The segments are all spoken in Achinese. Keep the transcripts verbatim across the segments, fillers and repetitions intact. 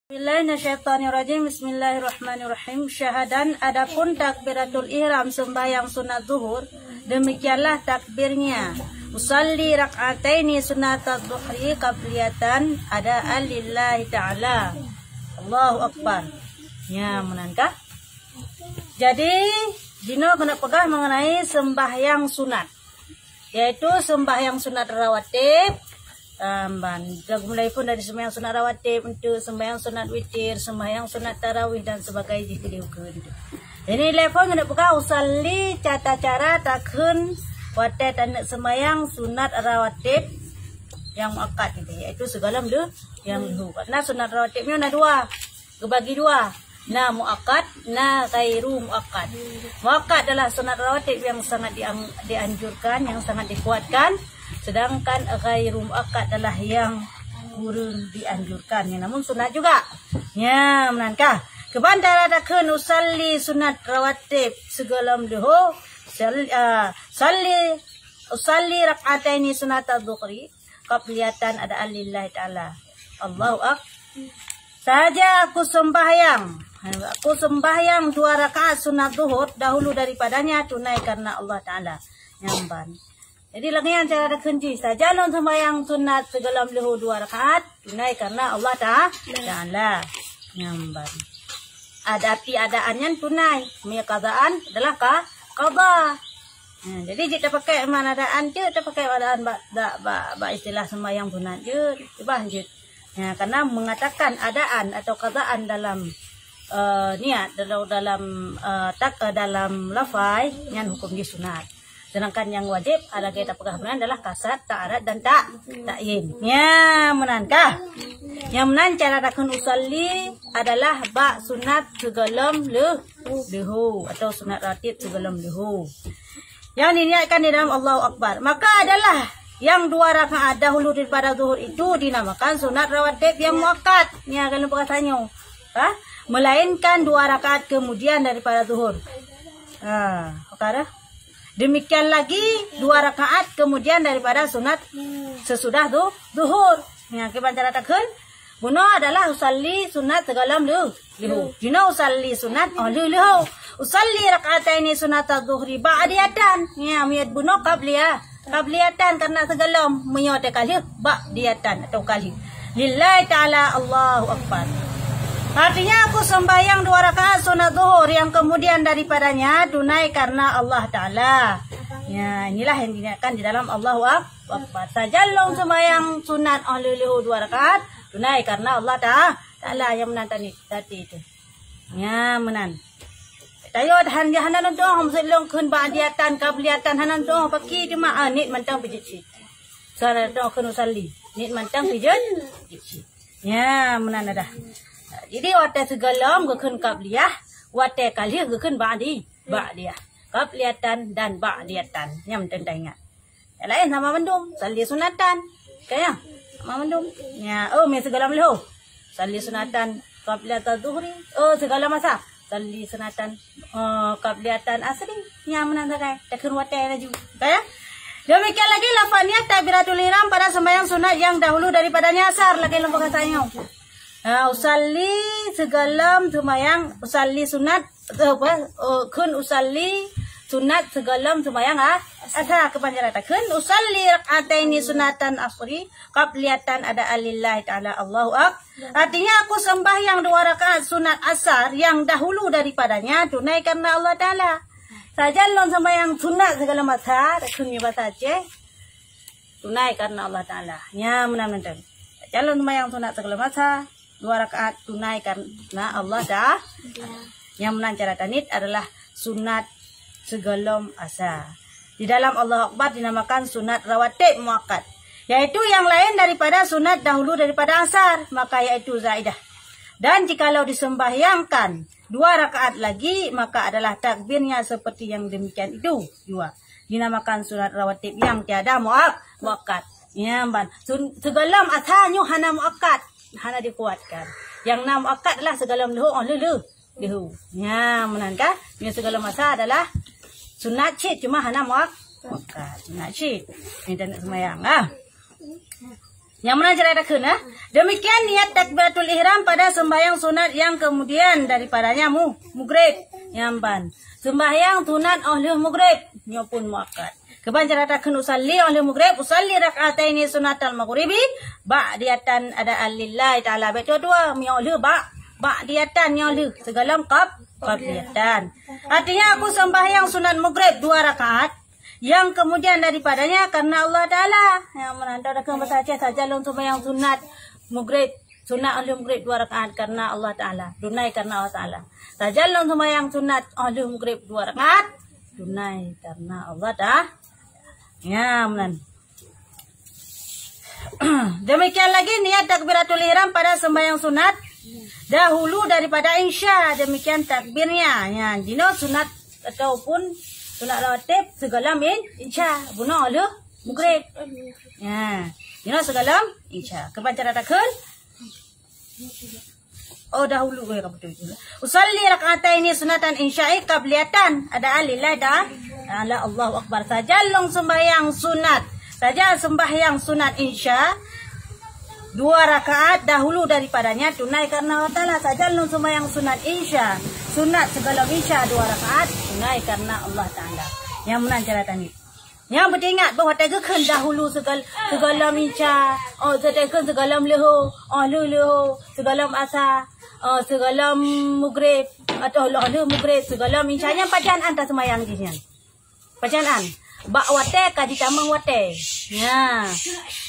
Bismillahirrahmanirrahim. Bismillahirrahmanirrahim. Syahadan, adapun takbiratul ihram sembahyang sunat zuhur, demikianlah takbirnya. Usalli rak'ataini sunatadz zuhri qabliyatan adaan lillahi ta'ala. Allahu Akbar. Ya, meunan kah? Jadi, jinoe keuneuk peugah mengenai sembahyang sunat, yaitu sembahyang sunat rawatib. Em, ban, mulai pun dari sembahyang sunat rawatib, untuk sembahyang sunat witir, sembahyang sunat tarawih dan sebagainya, jih keudéh ukeue. Jadi, lhèe phôn keuneuk peugah usalli, cara-cara takheun watèe taneuk sembahyang sunat rawatib nyang muakkad itu, yaitu sigohlom lheuh, nyang lheuh. Karena sunat rawatib nyoe na dua, geubagi dua. Na muakkad, na ghairu muakkad. Muakkad adalah sunat rawatib yang sangat diang-, dianjurkan, yang sangat dikuatkan, sedangkan ghairu muakkad adalah yang kurang dianjurkan, yang namun sunat juga. Ya, meunan kah? Keuban cara takheun usalli sunat rawatib sigohlom lheuh, sal-, ah, salli, usalli rak'ataini sunatadz zuhri qabliyatan adaan lillahi ta'ala. Allahu Ak-, sahaja aku sembahyang, aku sembahyang dua rakaat sunat zuhur dahulu daripadanya tunai karena Allah Ta'ala. Nyang ban. Jadi, lagèe nyan cara takheun jih, sahaja lôn sembahyang sunat sigohlom lheuh dua rakaat, tunai karena Allah Ta-, Ta'ala. Nyang ban. Ada api adaan nyan tunai, meunyo qadaan adalah ka-, qada. Ha, jadi, jeuet tapakai man adaan, jeuet tapakai adaan bak, bak, bak, bak istilah sembahyang sunat, jeuet, bah jeuet. Ya, karena mengatakan adaan atau qadaan dalam, eh, niat, dalam, dalam, eh, tak, eh, dalam lafai, nyan huköm jih sunat. Sedangkan nyang wajéb, lagèe tapeugah meunan adalah kasad, ta'arad, dan ta-, ta'yin. Ya, meunan kah? Nyang meunan cara takheun usalli adalah bak sunat sigohlom lheuh, lheuh atau sunat rawatib sigohlom lheuh. Yang diniatkan di dalam Allahu Akbar. Maka adalah yang dua rakaat dahulu daripada zuhur itu dinamakan sunat rawatib yang muakkad. Nyang ka lôn peugah tanyoe. Ha? Melainkan dua rakaat kemudian daripada zuhur. Ha, perkara. Demikian lagi dua rakaat kemudian daripada sunat sesudah zu-, zuhur. Nyang kiban cara takheun, bunoe adalah usalli sunat sigohlom lheuh, lheuh. Jinoe usalli sunat 'oh lheuh lheuh. Usalli rak'ataini sunatadz zuhri ba'diyatan. Ya, meunyo bunoe qabliyah. Qabliyatan karena sigohlom, meunyo teuka lheuh, ba'diyatan atau ka lheuh. Lillahi ta'ala, Allahu Akbar. Artinya, aku sembahyang dua rakaat sunat zuhur yang kemudian daripadanya tunai karena Allah Ta'ala. Ya, inilah yang diniatkan di dalam Allahu Ak-, Akbar. Sahaja lôn sembahyang sunat 'oh lheuh lheuh dua rakaat, tunai karena Allah Ta-, Ta'ala nyang meunan tadi, tadi itu. Nyang meunan. Tayo han, hana lôn tu'oh, maksud lôn kheun ba'diyatan, qabliyatan, hana lôn tu'oh, paki cuma, ah, niet mantong peujeuet cit. Soe lôn tu'oh kheun usalli. Niet mantong peujeuet cit. Nyang meunan dah. Jadi, watèe sigohlom geukheun qabliyah, watèe ka lheuh geukheun ba'di, ba'diyah. Qabliyatan dan ba'diyatan. Nyang mantong taingat. Nyang laén sama mandum, salli sunatan. Kan ya? Sama mandum. Ya, oh, meunyo sigohlom lheuh. Salli sunatan qabliyata zuhri. Oh, sigohlom asa. Salli sunatan, eh, qabliyatan asri. Nyang meunan sagai. Takheun watèe laju. Kan ya? Demikian lagi lafaz niat takbiratul ihram pada sembahyang sunat yang dahulu daripadanya asar. Lagèe lôn peugah tanyoe. Ha, usalli sigohlom sembahyang, usalli sunat, eh, apa, eh, kheun usalli sunat sigohlom sembahyang, ah, asar. Kiban cara takheun, usalli rak'ataini sunatan asri qabliyatan adaan lillahi ta'ala. Allahu Ak-, artinya, aku sembahyang dua rakaat sunat asar yang dahulu daripadanya tunai karena Allah Ta'ala. Sahaja lôn sembahyang sunat sigohlom asar, takheun nyoe basa Aceh. Tunai karena Allah Ta'ala. Nyang meunan mantong. Sahaja lôn sembahyang sunat sigohlom asa, dua rakaat tunai karena Allah Ta'ala. Nyang meunan cara taniet adalah sunat sigohlom asa. Di dalam Allahu Akbar dinamakan sunat rawatib muakkad, yaitu yang lain daripada sunat dahulu daripada asar, maka yaitu zaidah. Dan jikalau disembahyangkan dua rakaat lagi, maka adalah takbirnya seperti yang demikian itu jua. Dinamakan sunat rawatib yang tiada muak-, muakkad. Nyang ban. Sun-, sigohlom asa nyoe hana muakkad, hana dikuatkan. Yang na muakkad adalah sigohlom lheuh, oh, lheuh, lheuh, lheuh. Nyang meunan kah? Nyoe sigohlom asa adalah sunat cit, cuma hana muak-, muakkad. Sunat cit. Nyoe taneuk sembahyang, ah. Nyang meunan cara takheun, eh? Demikian niat takbiratul ihram pada sembahyang sunat yang kemudian daripadanya mu-, mugrib. Nyang ban. Sembahyang sunat óh lheueh mugrib. Nyoe pun muakkad. Kiban cara takheun usalli óh lheueh mugrib, usalli rak'ataini sunatal maghribi, ba'diyatan adaan lillahi ta'ala. Bék dua-dua, nyoe lheueh ba', ba'diyatan nyoe lheueh. Sigohlom qab-, qabliyatan. Artinya aku sembahyang sunat mugrib dua rakaat, yang kemudian daripadanya karena Allah Ta'ala. Nyang meunan cara takheun bahasa Aceh, sajan lôn sembahyang sunat mugrib, sunat óh lheueh mugrib dua rakaat karena Allah Ta'ala. Tunai karena Allah Ta'ala. Sajan lôn sembahyang sunat óh lheueh mugrib dua rakaat, tunai karena Allah Ta'ala. Nyang meunan. Demikian lagi niat takbiratul ihram pada sembahyang sunat dahulu daripada insya. Demikian takbirnya. Nya, jinoe sunat ataupun sunat rawatib sigohlom in-, insya. Bunoe lheueh mugrib. Nya, jinoe sigohlom insya. Kiban cara takheun? Oh, dahulu, eh, ka beutôi. Usalli rak'ataini sunatan insya'i qabliyatan adaan lillahi ta'ala. Allahu Akbar. Sajan lôn sembahyang sunat. Sajan sembahyang sunat insya dua rakaat dahulu daripadanya tunai karena Allah Ta'ala. Sajan lôn sembahyang sunat insya, sunat sigohlom insya dua rakaat tunai karena Allah Ta'ala. Nyang meunan cara tanyoe. Nyang beuteuingat boh watée geukheun dahulu sigal-, sigohlom insya, oh, watée geukheun sigohlom leuho, óh lheueh leuho, sigohlom asa, oh, sigohlom mugrib, atawa óh lheueh mugrib, sigohlom insya. Nyan pajan an taseumayang jih nyan? Pajan an? Bak watée ka jitamong watée. Nya.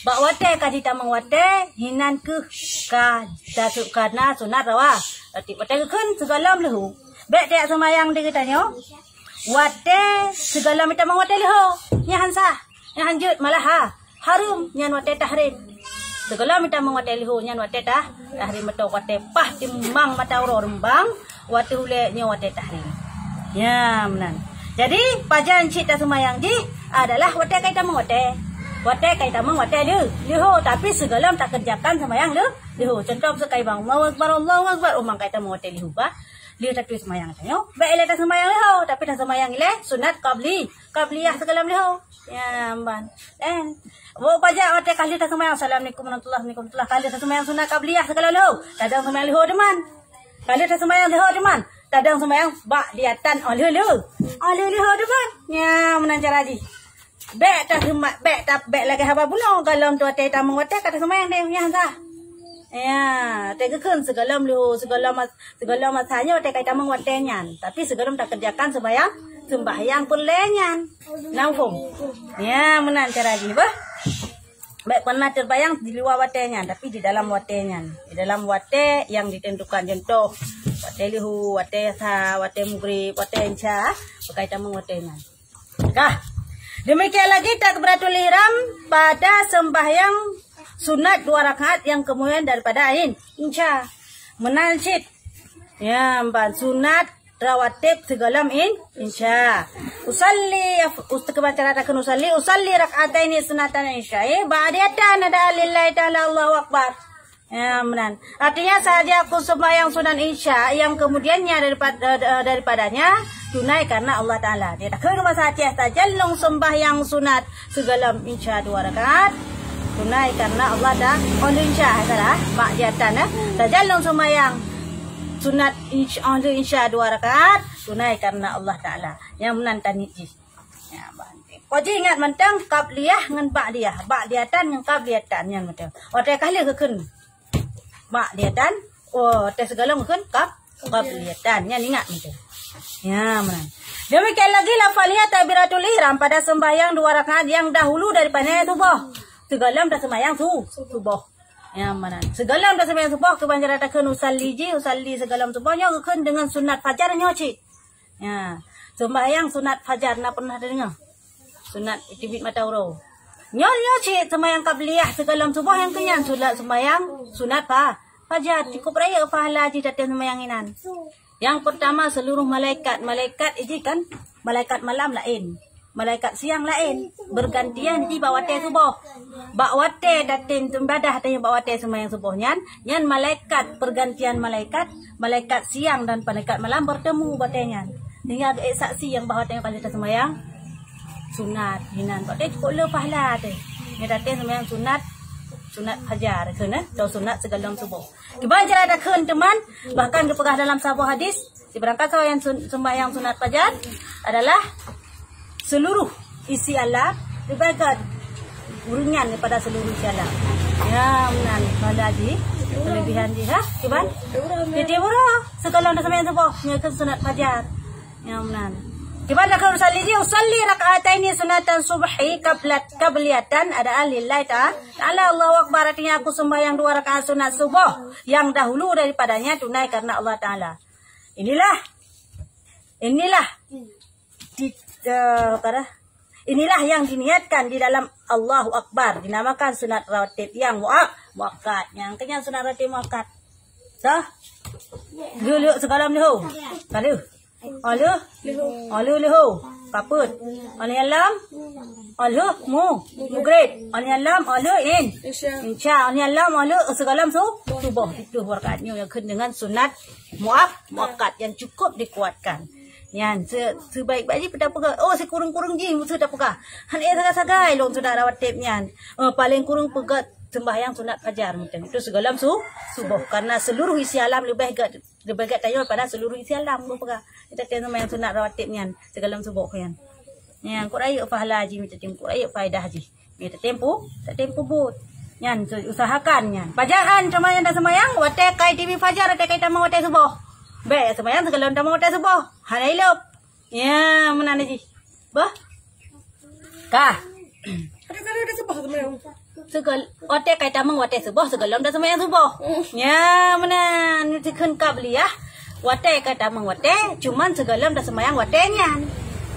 Bak watée ka jitamong watée, hinan keuh ka tasu-, ka na sunat rawa-, watée, watée geukheun sigohlom leuho. Bék tajak seumayang di geutanyoe. Watée sigohlom itamong watée leuho, nyan han sah, nyan han jeuet, malah ha, hareuem, nyan watée tahrim. Sigohlom itamong watée leuho, nyan watée tah-, tahrim, atau watée paih timang mata uroe reumbang, watée ulée nyoe watée tahrim. Nya meunan. Jadi, pajan cit taseumayang jih adalah watée ka itamong watée. Watée ka itamong watée leu-, leuho, tapi sigohlom takeureujakan seumayang leu-, leuho. Contoh, miseue ka ibang, Allahu Akbar, Allahu Akbar, oh, mang ka itamong watée leuho bah. Lheueh tatuju seumayang tanyoe, bék ilée taseumayang leuho, tapi taseumayang ilée sunat qabli, qabliyah sigohlom leuho. Nya, ban. Eh, boh pajan watée ka lheueh taseumayang, Assalamualaikum warahmatullahi wabarakatuh. Ka lheueh taseumayang sunat qabliyah sigohlom leuho, tadong seumayang leuho teuma. Ka lheueh taseumayang leuho teuma, tadong seumayang ba'diyatan óh lheueh leu-, óh lheueh leuho teuma. Nya, meunan cara jih. Bék taseuma-, bék ta-, bék lagée haba bunoe, gohlom tu watée tamong watée ka taseumayang deh, nyan sah. Ya, watée geukheun sigohlom leuho, sigohlom mas-, sigohlom masa nyoe watée ka itamong watée nyan. Tapi sigohlom takeureujakan seumayang, seumbahyang peureulée nyan. Na muphom? Ya, meunan cara jih bah. Bék pernah terbayang di luwa watée nyan, tapi di dalam watée nyan. Di dalam watée nyang ditentukan, contoh, watée leuho, watée asa, watée mugrib, watée insya, bak ka itamong watée nyan. Kah. Demikian lagi takbiratul ihram pada sembahyang sunat dua rakaat yang kemudian daripada in-, insya. Meunan cit. Ya, ban sunat rawatib sigohlom in-, insya. Usalli, us-, kiban cara takheun usalli, usalli rak'ataini sunatan insya'i ba'diyatan adaan lillahi ta'ala, Allahu Akbar. Ya, meunan. Artinya, sahaja aku sembahyang sunat insya yang kemudiannya daripada, eh, daripadanya, tunai karena Allah Ta'ala. Dia takheun bahasa Aceh, sajan lôn sembahyang sunat sigohlom insya dua rakaat, tunai karena Allah Ta'ala. Oh, insya, salah. Ba'diyatan, eh. Sajan lôn sembahyang sunat insya, oh, insya dua rakaat, tunai karena Allah Ta'ala. Nyang meunan tanit jih. Ya, ban. Kok jih ingat mantong qabliyah ngon ba'diyah. Ba'diyatan ngon qabliyatan nyan mantong. Watée ka lheueh geukheun ba'diyatan, oh, watée sigohlom geukheun qab-, qabliyatan. Nyan ingat mantong. Ya, meunan. Demikian lagi lafaliah takbiratul ihram pada sembahyang dua rakaat yang dahulu daripada suboh. Sigohlom taseumayang su-, suboh. Ya, meunan. Sigohlom taseumayang suboh, kiban cara takheun usalli jih, usalli sigohlom suboh nyoe geukheun deungon sunat fajar nyoe cit. Ya, sembahyang sunat fajar na pernah tadeungoe? Sunat teubiet mata uroe. Nyoe, nyoe cit sembahyang qabliyah sigohlom suboh nyang keunyan sunat sembahyang sunat fa-, fajar. Cukup rayeuk pahala jih tatem sembahyang inan. Nyang peurtama seuluruh malaikat. Malaikat jih kan malaikat malam laén. Malaikat siang laén, bergantian jih bak watée suboh. Bak watée tatem ibadah tanyoe bak watée seumayang suboh nyan, nyan malaikat, pergantian malaikat, malaikat siang dan malaikat malam bertemu watée nyan. Sehingga geuék saksi nyang bahwa tanyoe ka lheueh taseumayang sunat, hinan. Bak watée cukôp le pahala teuh. Nyan tatem seumayang sunat Sunat fajar, kheun, eh, atau sunat sigohlom suboh. Kiban cara takheun teuma, bahkan geupeugah dalam saboh hadis, sibarang kasoe nyang sun-, sembahyang sunat fajar adalah seluruh isi alam, leubeh gét ureueng nyan daripada seluruh isi alam. Ya, meunan, pahala jih, kelebihan jih, ha? Kiban? Tiep-tiep uroe, sigohlom taseumbahyang suboh, nyan kheun sunat fajar. Ya, meunan. Kiban takheun usalli jih, usalli rak'ataini sunatan subhi qablat, qabliyatan, adaan lillahi ta-, ta'ala, Allahu Akbar, artinya aku sembahyang dua rakaat sunat suboh yang dahulu daripadanya tunai karena Allah Ta'ala. Inilah, inilah di, eh, apa dah? Inilah yang diniatkan di dalam Allahu Akbar, dinamakan sunat rawatib yang muak-, muakkad. Nyang keunyan sunat rawatib muakkad. Dah? Lheuh-lheuh sigohlom lheuh. Ka lheuh. Oh lheuh. Oh lheuh lheuh. Kapeuet. Oh lheuh lom. Oh lheuh mu. Mugrib. Oh lheuh lom. Oh lheuh in. Insya. Oh lheuh lom. Oh lheuh sigohlom su-, suboh. Itu rakaat nyoe nyang kheun dengan sunat muak-, muakkad yang cukup dikuatkan. Nyan, se-, sebaik-baik jih peugah, oh, sikureueng-kureueng jih musoh tapeugah. Han ék sagai-sagai lôn sunat rawatib nyan. Eh, paléng kureueng peugah sembahyang sunat fajar mungkin. Itu sigohlom su-, suboh. Karena seluruh isi alam leubeh gét, leubeh gét tanyoe pada seluruh isi alam, lôn peugah. Kita teuh sembahyang sunat rawatib nyan, sigohlom suboh nyan. Nyan, keu rayeuk pahala jih, mita teuh keu rayeuk faedah jih. Nyoe tatem pu-, tatem peubuet. Nyan, usahakan nyan. Pajan teuma nyang taseumbahyang, watée kai tibi fajar, watée kai tamong watée suboh. Bék seumbahyang sigohlom tamong watée suboh. Hana ilop. Ya, meunan jih. Bah. Ka. Ada kalau ada suboh seumbahyang. Sigol-, watée kai tamong watée suboh, sigohlom taseumbahyang suboh. Ya, meunan. Nyoe kheun qabliyah. Watée ka tamong watée, cuman sigohlom taseumbahyang watée nyan.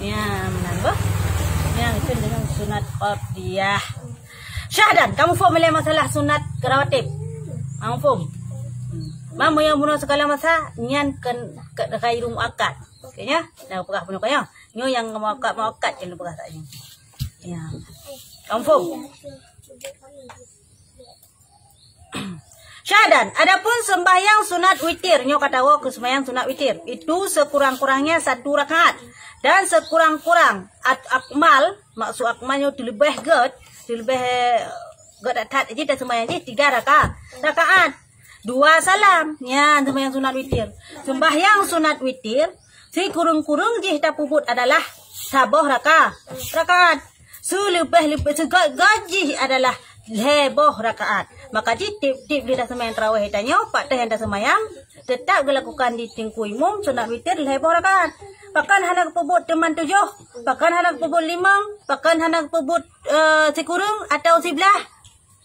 Ya, meunan boh. Nyang kheun dengan sunat qabliyah. Syahdan, kamu faham ilée masalah sunat rawatib? Kamu faham? Hmm. Mam nyang bunoe segala masa, nyan keu, keu ghairu muakkad. Oke, ya? Dah peugah bunoe kaya. Nyoe nyang muakkad-muakkad keu peugah saat nyoe. Ya. Kamu faham? Syahdan, adapun sembahyang sunat witir, nyoe ka tawoe keu sembahyang sunat witir, itu sekurang-kurangnya satu rakaat. Dan sekurang-kurang at-, akmal, maksud akmal nyoe teuleubeh gét, teuleubeh, eh, gét that-that jih taseumbahyang jih tiga raka-, rakaat. Dua salam. Nyan sembahyang sunat witir. Sembahyang sunat witir, sikureueng-kureueng jih tapeubuet adalah saboh raka-, rakaat. Seuleubeh-leubeh, seugét-gét jih adalah lhée boh rakaat. Maka jih tiep-tiep lheueh taseumbahyang tarawih tanyoe, pat teuh nyang taseumbahyang, teutap geulakukan di teungku imum sunat witir lhée boh rakaat. Pakon hana geupeubuet teuma tujoh, pakon hana geupeubuet limong, pakon hana geupeubuet, eh, sikureueng atau siblaih.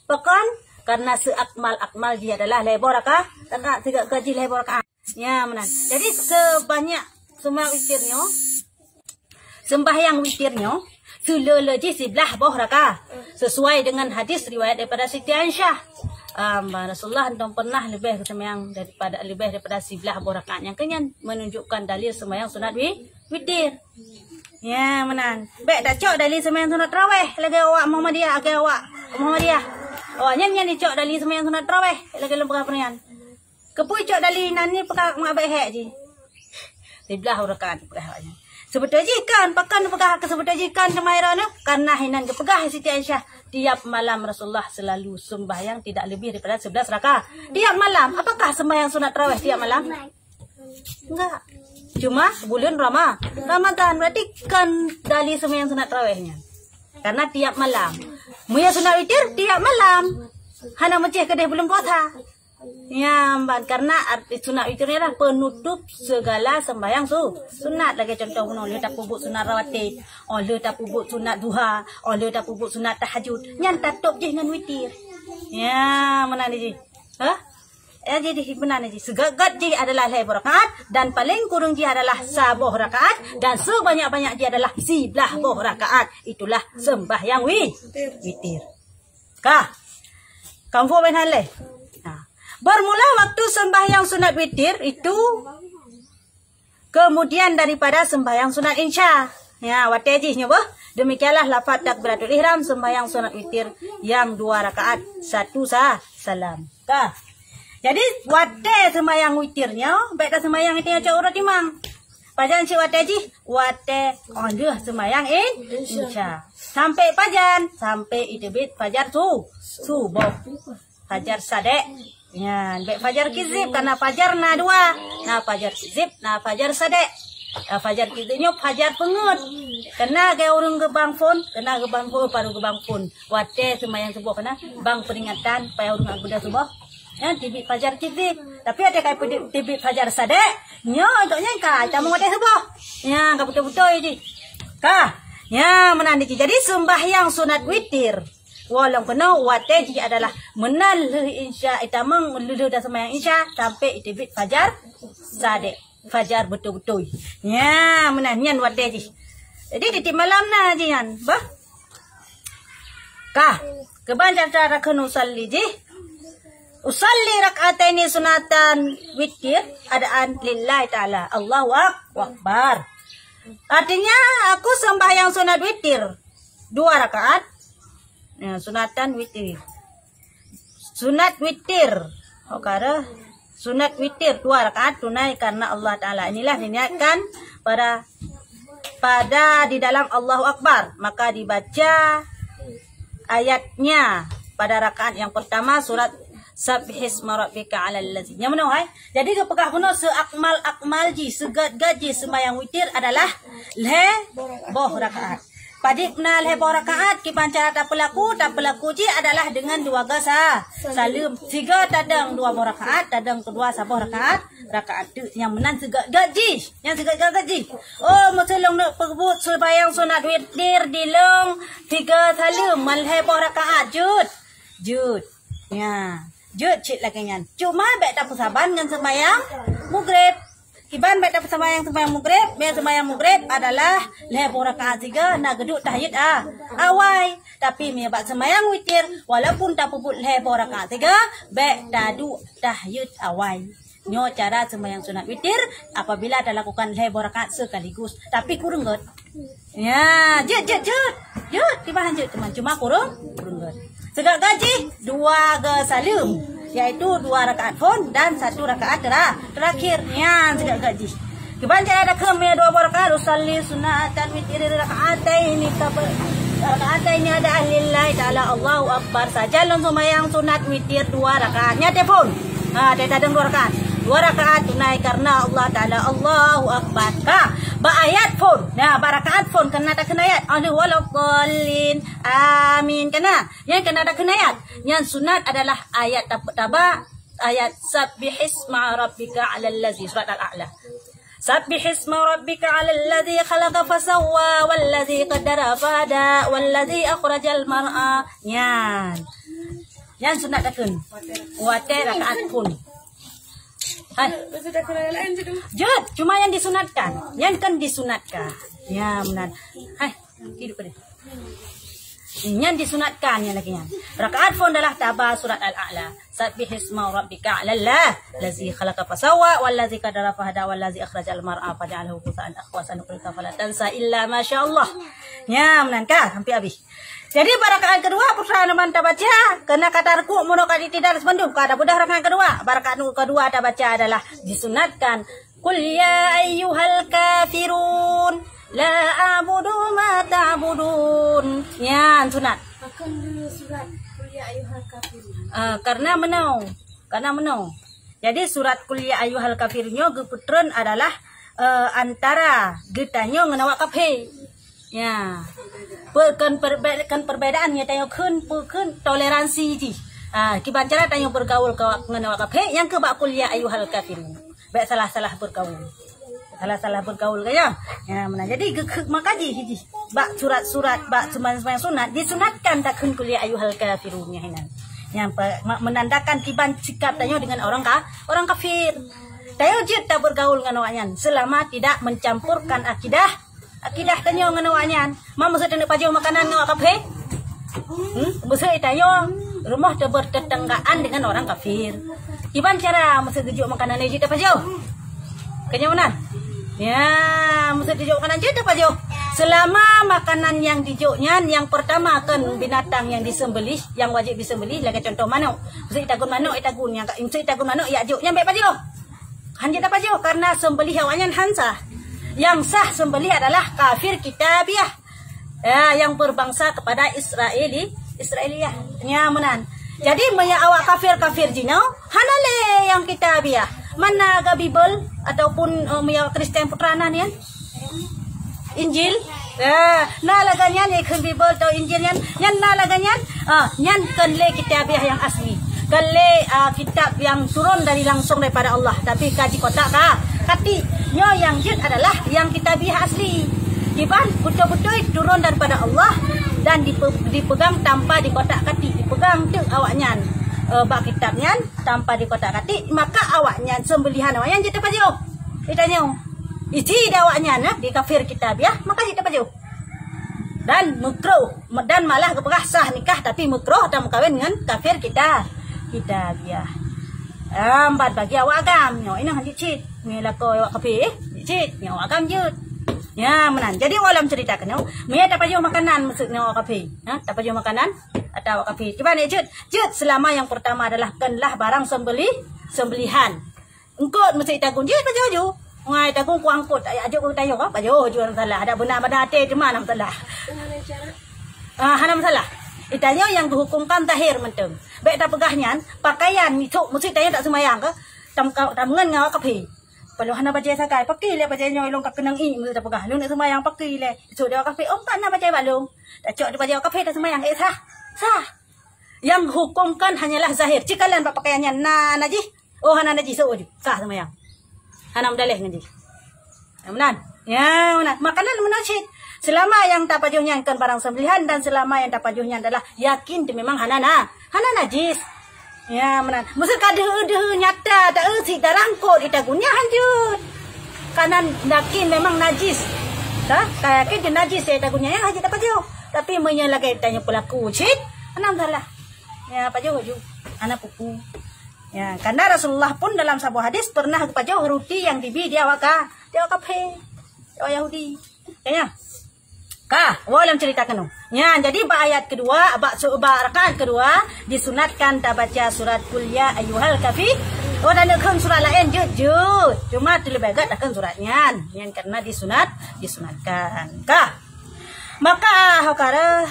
Pakon? Karena seuakmal-akmal jih adalah lhée boh raka-, rakaat, seugét-gét jih lhée boh rakaat. Ya, meunan. Jadi, sebanyak sembahyang witir nyoe, sembahyang witir nyoe, seuleu-leu jih siblaih boh raka. Sesuai dengan hadis riwayat daripada Siti Aisyah. Am, Rasulullah hana pernah leubeh sembahyang daripada, leubeh daripada siblaih boh rakaat. Nyang keu nyan menunjukkan dalil sembahyang sunat wi-, witir. Ya, meunan. Bék tacok dalil sembahyang sunat tarawih lagée awak Muhammadiyah, lagée awak Muhammadiyah. Awak nyan, nyan icok dalil sembahyang sunat tarawih lagée lôn peugah peue nyan. Keupeue icok dalil inan nyoe peugah mak bék hék jih. Siblaih rakaat peugah awak nyan. Seubeutôi jih kan, pakon peugah keu seubeutôi jih kan, teuma droeneuh? Karena inan geupeugah Siti Aisyah, tiap malam Rasulullah selalu sembahyang tidak lebih daripada sebelas rakaat. Tiap malam, apakah sembahyang sunat tarawih tiap malam? Enggak. Cuma buleuen Rama-, Ramadan, berarti kan dalil sembahyang sunat tarawih nyan. Karena tiap malam. Meunyoe sunat witir tiap malam. Hana meucéh keudeh buleuen puasa. Ya, ban, karena arti sunat witir nyan adalah penutup segala sembahyang su-, sunat. Lagée contoh bunoe, lheueh tapeubuet sunat rawatib, oh lheueh tapeubuet sunat duha, oh lheueh tapeubuet sunat tahajud. Nyan tatôb jih ngon witir. Ya, meunan jih. Hah? Ya, jadi meunan jih. Seugét-gét jih adalah lhée boh rakaat, dan paléng kureueng jih adalah saboh rakaat, dan sebanyak-banyak jih adalah siblaih boh rakaat. Itulah sembahyang wi-, witir. Ka. Kamu faham hal lé? Nah. Bermula waktu sembahyang sunat witir itu kemudian daripada sembahyang sunat Isya. Ya, watée jih nyoe boh. Demikianlah lafaz takbiratul ihram sembahyang sunat witir yang dua rakaat, satu sa-, salam. Ka. Jadi, watée sembahyang witir nyoe, bék tasembahyang di teungoh cot uroe timang. Pajan cit watée jih? Watée óh lheueh seumayang in-, Isya. Sampai pajan? Sampai iteubiet fajar su-, suboh. Fajar sadek. Nyan, bék fajar kizib, karena fajar na dua. Na fajar kizib, na fajar sadek. Ah, fajar kizib nyoe fajar peungeuet. Keunan keu ureuëng geubang phon, keunan geubang phon, baru geubang phon. Watée seumayang suboh keunan, bang peuringatan, supaya ureuëng ageuda suboh. Nyan teubiet fajar kizib. Tapi watée ka teubiet fajar sadek, nyoe gobnyan ka tamong watée suboh. Nyan ka beutôi-beutôi jih. Ka. Nyan meunan jih. Jadi sembahyang sunat witir. Walong keunoe watée jih adalah meunan lheueh Isya, itamong lheueh dah seumayang Isya sampai iteubiet fajar sadek, fajar beutôi-beutôi. Nya, meunan nyan watée jih. Jadi tieb-tieb malam na jih nyan, bah. Ka, keuban cara-cara kheun usalli jih. Usalli rak'ataini sunatan witir adaan lillahi ta'ala. Allahu ak-, akbar. Artinya, aku sembahyang sunat witir dua rakaat. Ya, sunatan witir. Sunat witir. Oh, kara. Sunat witir dua rakaat tunai karena Allah Ta'ala. Inilah diniatkan pada, pada di dalam Allahu Akbar. Maka dibaca ayatnya pada rakaat yang pertama surat Sabbihisma rabbika alal ladzi. Nyang meunoe hai. Jadi geupeugah bunoe seuakmal-akmal jih, seugét-gét jih seumayang witir adalah lhée boh rakaat. Padub na lhée boh rakaat, kiban cara tapeulaku, tapeulaku jih adalah deungon dua gasa saleuem. Sigoe tadong dua boh rakaat, tadong keudua saboh rakaat, rakaat teuk nyang meunan seugét-gét jih. Nyang seugét-gét jih. Oh, meuseu lôn neuk peubuet seumayang sunat witir di lôn tiga saleuem, man lhée boh rakaat, jeuet. Jeuet. Nya, jeuet cit lagée nyan. Cuma bék tapeusaban ngon seumayang mugreb. Kiban bék tapeusaban seumayang mugreb, meunyoe seumayang mugreb adalah lhée boh rakaat sigoe na geuduek tahiyat a-, awai. Tapi meunyoe bak seumayang witir, walaupun tapeubuet lhée boh rakaat sigoe, bék taduek tahiyat awai. Nyoe cara seumayang sunat witir apabila talakukan lhée boh rakaat sekaligus, tapi kureueng gét. Ya, jeuet, jeuet, jeuet. Jeuet, tiba han jeuet teuma, cuma kureueng, kureueng gét. Seugét-gét jih dua geusaleuem, yaitu dua rakaat phon dan satu rakaat tera-, terakhir. Nyan seugét-gét jih. Kiban cara takheun meunyoe dua boh rakaat, usalli sunatan witir rakaataini kabar, rakaataini adaan lillahi ta'ala, Allahu Akbar. Sajan lôn seumayang sunat witir dua rakaat. Nyan teupon. Ha, teuh tadong dua rakaat. Dua rakaat tunai karena Allah Ta'ala. Allahu Akbar. Ka. Bak ayat phon. Nah, bak rakaat phon keunan takheun ayat. Alif waladdallin. Amin. Keunan. Nyan keunan takheun ayat. Nyan sunat adalah ayat tab-, taba, ayat Sabbihisma rabbika alal ladzi, surat Al-A'la. Sabbihisma rabbika alal ladzi khalaqa fasawwa, wal ladzi qaddara fahada, wal ladzi akhrajal mar'a. Nyan. Nyan sunat takheun. Watée rakaat phon. Hai. Jeuet, cuma nyan disunatkan. Nyan kan disunatkan. Ya, meunan. Hai, hidup deh. Nyan disunatkan nyan lagée nyan. Rakaat phon adalah taba surat Al-A'la. Sabbihisma rabbika alal ladzi khalaqa fasawwa, wal ladzi qaddara fahada, wal ladzi akhrajal mar'a faja'alahu ghutsa'an ahwa, sanaqri'uka fala tansa illa ma sya Allah. Nya, meunan ka, sampai habis. Jadi, bak rakaat keudua, peue teuma tabaca, keunan ka tarukuk, meunyoe ka i'tidal, seumandum, ka tabeudôh rakaat keudua. Bak rakaat keudua tabaca adalah disunatkan, "Qul ya ayyuhal kafirun, la a'budu ma ta'budun." Nyan sunat. Pakon geuyue surat Qul ya ayyuhal kafirun? Ah, karena meunoe. Karena meunoe. Jadi, surat Qul ya ayyuhal kafirun nyoe geupeutreun adalah, eh, antara geutanyoe ngon awak kafé. Ya. Pe-, kon perbe-, kon perbedaan nyoe tanyoe kheun, pe-, kheun toleransi jih. Ah, kiban cara tanyoe bergaul ka-, ngon awak kafé, nyang keu bak Qul ya ayyuhal kafirun. Bék salah-salah bergaul. Salah-salah bergaul ka nyoe. Ya, meunan. Jadi, geu-, geu-, maka jih, jih. Bak surat-surat, bak seumayang-seumayang sunat, disunatkan takheun Qul ya ayyuhal kafirun nyan hinan. Nyang pe-, ma-, menandakan kiban sikap tanyoe dengan orang ka-, orang kafir. Tanyoe jeuet tabergaul ngon awak nyan selama tidak mencampurkan akidah, akidah tanyoe ngon awak nyan. Ma meuseuti taneuk pajoh makanan ngon awak kafé? Hmm? Meuseuti tanyoe rumoh teubertetanggaan dengan orang kafir. Kiban cara meuseuti geujok makanan jeuet tapajoh? Kenyamanan. Ya, meuseuti geujok makanan jeuet tapajoh? Selama makanan nyang dijok nyan, nyang pertama kan binatang nyang disembelih, nyang wajéb disembelih, lagée contoh manok. Meuseuti tagun manok, tagun nyang ka, meuseuti tagun manok, jak jok nyan bék pajoh. Han jeuet tapajoh karena sembelih awak nyan han sah. Yang sah seumbeuléh adalah kafir kitabiah. Ya, yang berbangsa kepada Israeli, Israeliah. Nya meunan. Jadi, meunyoe awak kafir-kafir jinoe, hana lé nyang kitabiah. Mana ga Bibel ataupun, eh, meunyoe Kristen Putra na nyan? Injil. Ya, na lagée nyan ikheun Bibel atau Injil nyan. Nyan na lagée nyan. Ah, nyan kon lé kitabiah nyang asli. Kon lé, ah, kitab nyang turun dari langsung daripada Allah, tapi ka jikotak ka, katik. Nyoe nyang jeuet adalah nyang kitabiah asli. Kiban beutôi-beutôi turun daripada Allah dan dipe-, dipegang tanpa dikotak katik, dipegang teuk awaknyan, eh, bak kitab nyan tanpa dikotak katik, maka awaknyan seumbeulihan awaknyan jeuet tapajoh. Ditanyoe, isi di awaknyan, eh, di kafir kitabiah, maka jeuet tapajoh. Dan meukruh, dan malah geupeugah sah nikah, tapi meukruh tameukawen ngon kafir kita, kitabiah. Ambat bagi awak agam, nyoe inong jeuet cit. Nyoe lakoe awak kafé, eh, jeuet cit. Nyoe awak agam jeuet. Ya, meunan. Jadi, walau cerita keunoe, meunyoe tapajoh makanan, maksud nyoe awak kafé. Ha, tapajoh makanan atau awak kafé. Cuba ni jeuet, jeuet selama yang pertama adalah kenlah barang sembeli-, sembelihan. Eungkôt meusi tagun jih pajoh ju. Ngai tagun kuang eungkôt, ajoh keu tayoh, pajoh ju hana masalah. Ada beuna-beuna até teuma hana masalah. Ah, hana masalah. Itanyoe nyang geuhukumkan zahir mantong. Bék tapeugah nyan, pakaian itu meusi tanyoe tak seumayang ke? Tam, tam ngon ngawa kaphé. Kalau hana bajée sagai, pakai lé bajée nyoe ilong ka keunong i meusi tapeugah. Lôn nak seumayang pakai lé. Itu dia kaphé, oh, tak na bajée balong. Tacok di bajée kaphé tak seumayang, eh, sah. Sah. Yang hukumkan hanyalah zahir. Cikalon bak pakaian nyan na najih. Oh, hana najih, seuôt ju. Sah seumayang. Hana meudaléh ngon jih. Ya, meunan. Ya, meunan. Makanan meunan cit. Selama yang tapajoh nyan kon barang sembelihan dan selama yang tapajoh nyan adalah yakin tu memang hana na, hana najis. Ya, meunan. Meuseuka deuh-deuh nyata ta eu sit dalam kot ita gunya hanjeuet. Kanan yakin memang najis. Dah, ka yakin dia najis ya ita gunya ya hajat tapajoh. Tapi meunyoe lagée tanyoe peulaku cit, hana masalah. Ya, pajoh ju. Hana pupu. Ya, karena Rasulullah pun dalam saboh hadis pernah geupajoh ruti nyang dibi di awak ka, di awak kaphé, di awak Yahudi. Ya, ya. Ka, woe lom cerita keunoe. Ya, jadi bak ayat kedua, bak su-, bak rakaat kedua, disunatkan tabaca surat Qul ya ayyuhal kafi-, oh, dan kheun surat laén jeuet-jeuet. Cuma teuleubeh gét takheun surat nyan. Nyan karena disunat, disunatkan. Ka. Maka, hokara,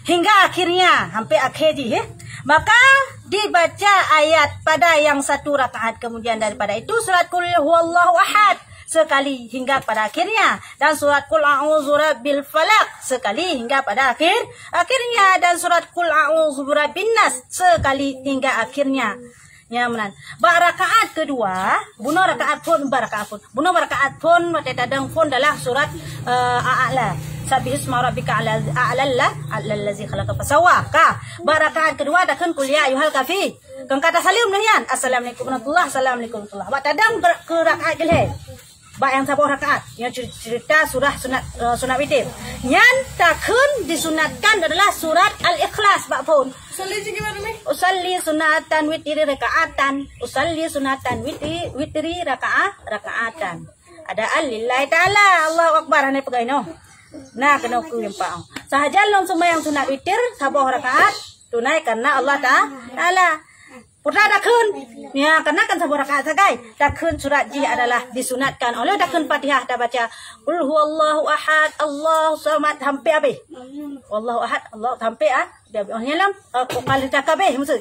hingga akhirnya, hampir akhir jih, eh. Maka dibaca ayat pada yang satu rakaat, kemudian daripada itu surat Qul huwallahu ahad sekali hingga pada akhirnya, dan surat Qul a'udzu birabbil falaq sekali hingga pada akhir, akhirnya, dan surat Qul a'udzu birabbin nas sekali hingga akhirnya. Nyan meunan. Bak rakaat kedua, bunoe rakaat phon, bak rakaat phon. Bunoe bak rakaat phon, watée tadong phon dalam surat, eh, A'la. Sabbihisma rabbika a'la, a'la, a'la allazi khalaqa fasawwa. Ka. Bak rakaat kedua takheun Qul ya ayyuhal kafi. Kon ka tasaleuem lé nyan. Assalamualaikum warahmatullah, assalamualaikum warahmatullah. Bak tadong ke, ke rakaat keulhée. Bak nyang saboh rakaat, nyang cer-, cerita surah sunat, eh, sunat witir. Nyan takheun disunatkan adalah surat Al-Ikhlas bak phon. Usalli sunatan witri rakaatan. Usalli sunatan witri, witri raka'ah, rakaatan. Ada al lillahi ta'ala. Allahu Akbar, hana peugah inoe. Nah, keunoe ku nyeumpang. Sahaja lôn seumayang sunat witir, saboh rakaat, tunai karena Allah Ta-, Ta'ala. Putra takheun. Ya, karena kan saboh rakaat sagai. Takheun surat jih adalah disunatkan. Oleh takheun Fatihah tabaca, Qul huwallahu ahad, Allahu samad, sampai habéh. Wallahu ahad, Allah sampai ah. Dia oh nyalam, uh, kali tak habéh maksud.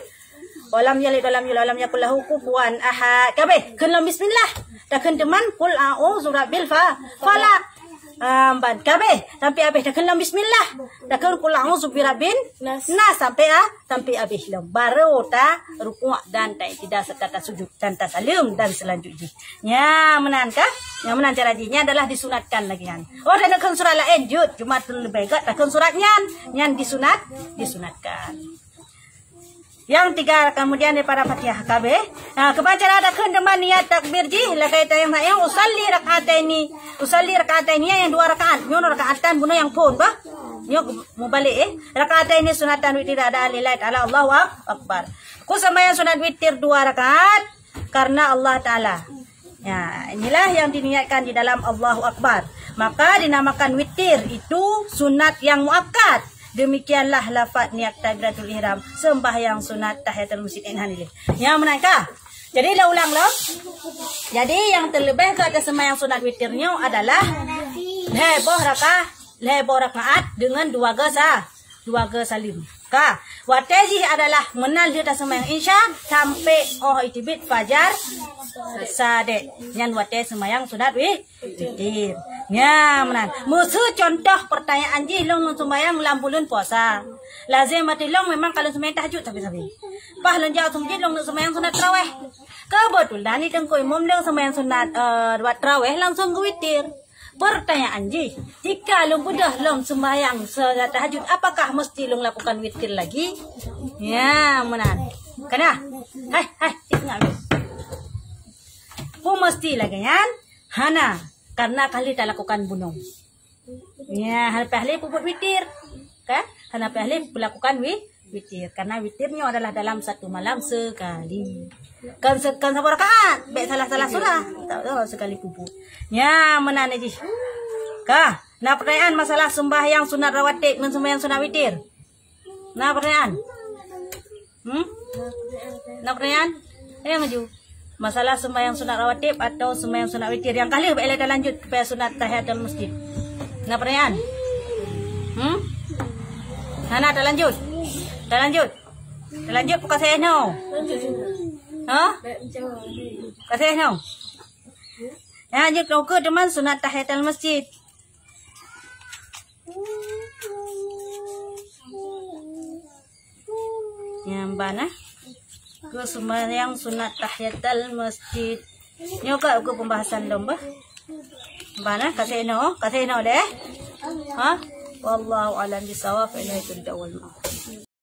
Walam yalid walam yulad walam yakul lahu kufuwan ahad. Kabéh, kheun lom bismillah. Takheun teuma Qul a'udzu birabbil fa-, falaq. Ah, ban kabéh, sampai habéh takheun lom bismillah. Takheun Qul a'udzu birabbin nas. Nas sampai ah, sampai habéh lom. Baru ta rukuk dan ta i'tidal serta ta sujud dan ta saleuem dan selanjut jih. Nya meunan kah? Nya meunan cara jih. Nya adalah disunatkan lagi nyan. Oh, dan takheun surat laén jeuet, cuma teuleubeh gét takheun surat nyan. Nyan disunat, disunatkan. Yang tiga kemudian daripada Fatihah kabéh. Ha, keuban cara takheun teuma niat takbir jih lagée tayang-tayang usalli rakaataini. Usalli rakaataini yang dua rakaat. Nyoe rakaatan bunoe nyang phon bah. Nyoe mubalik eh. Rakaataini sunatan witir ada lillahi ta'ala Allahu ak-, akbar. Ku seumayang sunat witir dua rakaat karena Allah Ta'ala. Ya, inilah yang diniatkan di dalam Allahu Akbar. Maka dinamakan witir itu sunat yang muakkad. Demikianlah lafaz niat takbiratul ihram, sembahyang sunat tahiyatul masjid. Inhan ilih. Ya, meunan kah? Jadi, lôn ulang lom. Jadi, nyang teuleubeh keu teuseumbahyang sunat witir nyoe adalah lhèe boh raka-, lhèe boh rakaat deungon dua geusa-, dua geusaleuem. Ka, watèe jih adalah meunan lheueh taseumbahyang Isya sampai 'oh jiteubiet fajar sadek. Nyan watèe seumbahyang sunat wi-, witir. Nyan meunan. Meuseu contoh peurtanyaan jih lôn, lôn seumbahyang lam buleuen puasa. Lazem ateueh lôn memang ka lôn seumbahyang tahajud sabe-sabe. Paih lôn jak u meuseujid lôn neuk seumbahyang sunat tarawèh. Keubeutulan di teungku imum lôn seumbahyang sunat, eh, dua tarawèh langsung geuwitir. Peurtanyaan jih, jika lôn beudôh lom seumbahyang sunat tahajud, apakah meusti lôn lakukan witir lagi? Nyan meunan. Kana? Hai, hai, ingat. Peue meusti lagèe nyan? Hana, karena ka lheueh talakukan bunoe. Ya, hana payah lé peubuet witir. Kan? Hana payah lé pelakukan wi-, witir. Karena witir nyoe adalah dalam satu malam sekali. Kan se-, kan saboh rakaat. Bèk salah-salah surah. Tak tahu sekali peubuet. Nyan meunan jih. Ka, na peurtanyaan masalah seumbahyang sunat rawatib ngon seumbahyang sunat witir? Na peurtanyaan? Hmm? Na peurtanyaan? Ayo maju. Masalah seumbahyang sunat rawatib atau seumbahyang sunat witir. Nyang ka lheueh bèk lé talanjut keu sunat tahiyatul masjid. Na peurtanyaan? Hmm? Hana, talanjut. Talanjut. Talanjut peukaséh noh. Ha? Kaséh noh. Ya, jeuet keu teuma sunat tahiyatul masjid. Nyan ban, eh. Keu seumbahyang sunat tahiyatul masjid. Nyoe ka keu pembahasan lom bah. Ban, eh, kaséh noh, kaséh noh deh. Ha? Wallahu a'lam bishawab. Ilaihi turja'ul ma'ad.